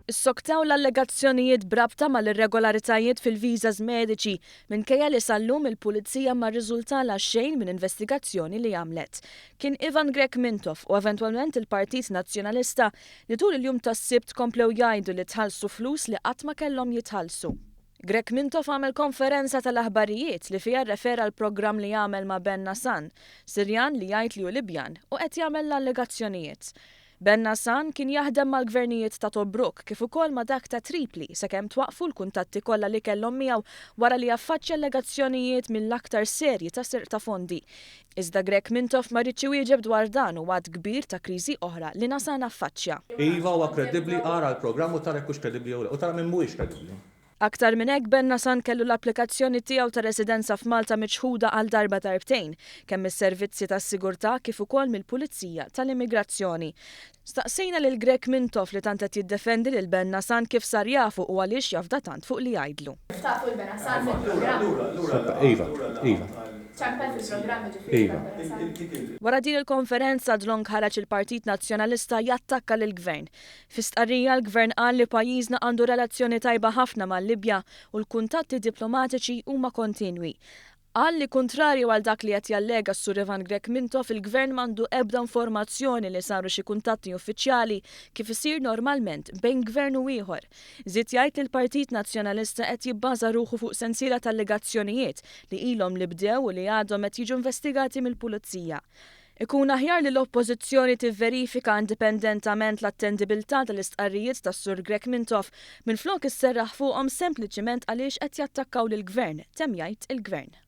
Issoktaw l-allegazzjonijiet b'rabta mal-irregolaritajiet fil-visas mediċi minkejja li sal-lum il-Pulizija ma rriżultalha xejn minn investigazzjoni li għamlet. Kien Ivan Grech Mintoff u eventwalment il-Partit Nazzjonalista li tul il-jum tas-Sibt komplew jgħidu li tħallsu flus li qatt ma kellhom jitħallsu. Grech Mintoff għamel konferenza tal-aħbarijiet li fiha rrefera l-programm li għamel ma' Ben Nassan, Sirjan li jgħid li hu Libjan u qed jagħmel l-allegazzjonijiet. Ben Nassan kien jaħdem mal-gvernijiet ta' Tobruk kif ukoll ma' dak ta' Tripli sakemm twaqqfu l-kuntatti kollha li kellhom miegħu wara li affaċċja allegazzjonijiet mill-aktar serji ta' serq ta' fondi. Iżda Grech Mintoff ma riedx iwieġeb dwar dan u għadd kbir ta' kriżi oħra li Nassan affaċċja. Iva huwa kredibbli, ara l-programm u tara jekk hux kredibbli jew le u tara min mhuwiex kredibbli. Aktar minn hekk, Ben Nassan kellu l-applikazzjoni tiegħu ta' residenza f'Malta miċħuda għal darba darbtejn, kemm mis-servizzi tas-sigurtà kif ukoll mill-Pulizija tal-Immigrazzjoni. Staqsejna lil Grech Mintoff li tant qed jiddefendi lil Ben Nassan kif sar jafu u għaliex jafda tant fuq li jgħidlu. Kif tafu 'l Ben Nassan fil-programm? Iva, iva. Ċempel fil-programm jiġifieri Iva. Ben Nassan? Wara din il-konferenza dlonk ħareġ il-Partit Nazzjonalista jattakka lill-Gvern. Fi stqarrija l-Gvern qal li pajjiżna għandu relazzjoni tajba ħafna mal-Libja u l-kuntatti diplomatiċi huma kontinwi. Qal li kuntrarju għal dak li qed jallega s-Sur Ivan Grech Mintoff il-Gvern m'għandu ebda informazzjoni li saru xi kuntatti uffiċjali kif isir normalment bejn Gvern u ieħor. Żied jgħid li l-Partit Nazzjonalista qed jibbaża ruħu fuq sensiela ta' allegazzjonijiet li ilhom li bdew u li għadhom qed jiġu investigati mill-Pulizija. Ikun aħjar li l-Oppożizzjoni tivverifika indipendentament l-attendibilità tal-istqarrijiet tas-Sur Grech Mintoff minflok isserraħ fuqhom sempliċiment għaliex qed jattakkaw lill-Gvern, temm jgħid il-Gvern.